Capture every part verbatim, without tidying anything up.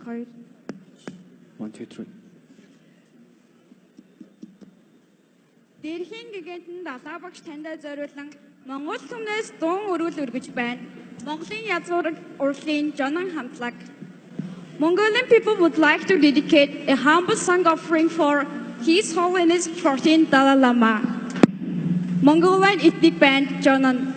Хоёр. One, two, three. Дэлхийн гигантын далай багш танда зориулсан Монгол түмнээс зуун өргөл өргөж байна. Монголын язгуур урлагийн Жонон хамтлаг. Mongolian people would like to dedicate a humble song offering for His Holiness fourteenth Dalai Lama. Mongolian ethnic band Jonon.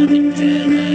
ཉེས་ཅན་བྱ་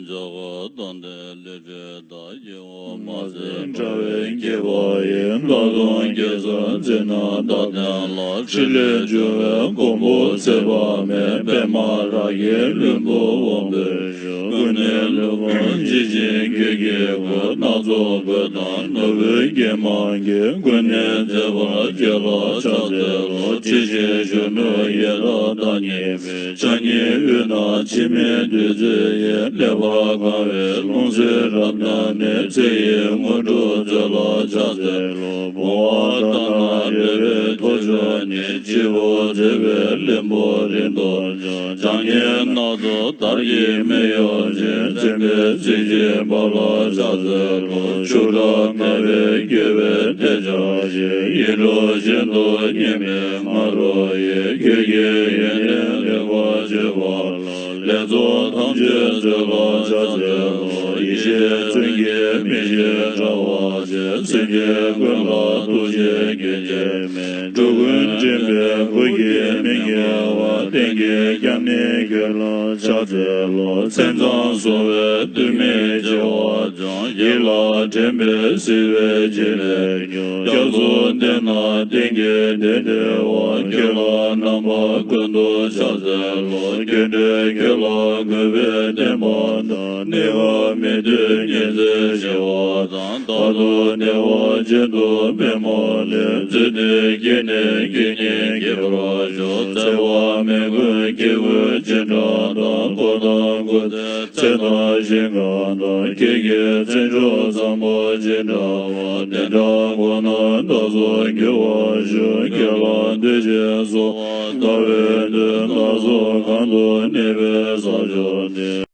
དགའ་དང་ལྡན་ལས་འབྲས་དག་སྐྱེ་བོ་མ་ཟད་འདྲ་བའི་སྐྱེ་བ་ཡི། ད་དུང་དགེ་རྩ་འཛིན་ན་དག་ལྡན་ལ། ཕྲིན་ལས་འབྱུང་བའི་གོ་འཕང་ཚེ་དཔག་མེད། པདྨ་རཱ་གའི་ལྷུན་པོ་འོད་འཕྲོ་ཞུ། ཀུན་ནས་ལུས་ཕུང་ལྗིད་ཆེན་རྒྱུད་ཀྱི་སྒོ། སྣ་ཚོགས་གོས་དང་ནོར་བུའི་རྒྱན་མང་གིས། ཀུན་ནས་མཛེས་པར་སྤྱད་ལ་ཕྱག་འཚལ་ལོ། ཇི་བཞིན་གཞོན་ནུ་ཡི་དྭགས་དང་ཉེ་བའི། ཕྱག་གཉིས་དབུས་ན་འཆི་མེད་བདུད་རྩི་ཡིས། ཀླས་པ་གང་བའི་ལྷུང་བཟེད་རབ་བརྣངས་ནས། ཚེ་ཡི་དངོས་གྲུབ་སྩོལ་ལ་ཕྱག་འཚལ་ལོ། བུང་བ་ལྟར་ན་རལ་པའི་ཐོར་ཅོག་ནི། སྤྱི་བོར་མཛེས་པའི་ལྷུན་པོ་རིམ་གྱིས་བྱུང་། བྱམས་སྙིང་སྣ་ཚོགས་དར་གྱི་སྨད་གཡོགས་ཅན། མཚན་དཔེའི་ཚིགས་བཅད་འབབ་ལ་ཕྱག་འཚལ་ལོ། ཆུ་སྐྲ་མེད་པའི་དགེ་བའི་གདན་ཆགས་ཤིང་། ཡིད་འཕྲོག་བཞིན་དུ་སྙན་པའི་ང་རོ་ཡིས། ཁྱོད་ཀྱི་ཡོན་ཏན་རིག་པ་བརྗོད་པ་ལ། ལེགས་ཚོགས་ཐམས་ཅད་སྩོལ་ལ་ཕྱག་འཚལ་ལོ། ཡེ་ཤེས་མཚོན་གྱི་མིག་ཤེལ་དྲ་བ་ཅན། སེམས་ཅན་ཀུན་ལ་ཐུགས་རྗེའི་སྐྱོན་ཅན་མེད། འགྲོ་ཀུན་འདྲེན་པའི་གུར་གྱི་མི་དམྱལ་བ། གཏན་གྱི་སྐྱབས་གནས་ཁྱོད་ལ་ཕྱག་འཚལ་ལོ། མཚན་ཙམ་གསོལ་བས་དུས་མིན་བྱེ་བ་ཕྱུང་། རྒྱལ་ ལ་དྲན་པས་བསིལ་བའི་རྗེས་ལས་མྱུར། སྐྱབས་སུ་བསྟེན་ན་བསྟེན་གྱི་དེ་བདེ་བ། ཁྱོད་ལ་རྣམ་པ་ཀུན་ཏུ་ཕྱག་འཚལ་ལོ། ཁྱོད་འདྲའི་ཁྱོད་ལ་གུས་པས་བསྟེན་པ་དང་། གནས་སྐབས་མི་མཐུན་ཉེར་འཚེ་ཞི་བ་དང་། རྟག་ཏུ་བདེ་བ་ཅན་དུ་པདྨ་ལས། བརྫུས་ཏེ་སྐྱེས་ནས་སྐྱེ་ཉེན་སྐྱེ་བར་ཤོག། འཚེ་བ་མི་དགོས་སྐྱེ་དགུའི་བྱེ་བྲག་དང་། འཁོར་དང་འཁོར་ཚེ་ཚེ་དང་ཞིང་ཁམས་དང་། ཁྱེད་ཀྱི་བརྩོན་འགྲུས་བཟང་པོ་ཇི་འདྲ་བ། དེ་འདྲ་ཁོ་ན་བདག་སོགས་འགྱུར་བར་ཤོག། ཁྱེད་ལ་འདུད་ཅིང་གསོལ་བ་བཏབ་པའི་མཐུས། བདག་སོགས་གང་དུ་གནས་པའི་ས་ཕྱོགས་ནས།